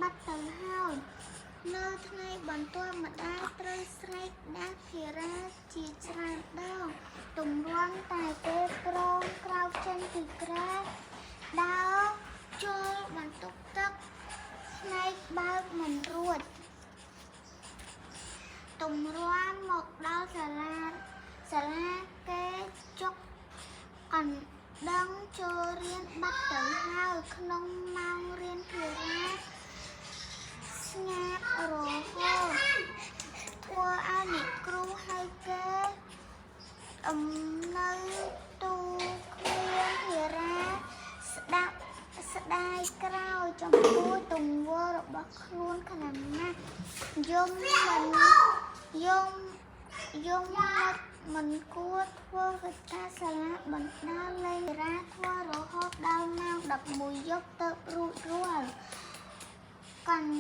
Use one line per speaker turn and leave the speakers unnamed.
បាត់ទៅហើយនៅថ្ងៃបន្ទាប់ម្ដាយត្រូវស្រែកដាស់ភារាជាច្រើនដងទម្រាំតែគេព្រមក្រោកចេញពីគ្រែដើរចូលបន្ទប់ទឹកភ្នែកបើកមិនរួចទម្រាំមកដល់សាលាសាលាគេចុកកណ្ដឹងចូលរៀនបាត់ទៅហើយក្នុងម៉ោងរៀនភារាស្ងាត់រហូតធ្វើឲ្យអ្នកគ្រូហៅគេអំនៅទូគ្មានភារាស្ដាប់ស្ដាយក្រោយចំពោះទង្វើរបស់ខ្លួនខ្លាំងណាស់យំមិនយំយំមិនមិនគួរធ្វើកិច្ចការសាលាបណ្ដាលលេងរាធ្វើរហូតដល់ម៉ោង11យប់ទៅរួចរាល់កណ្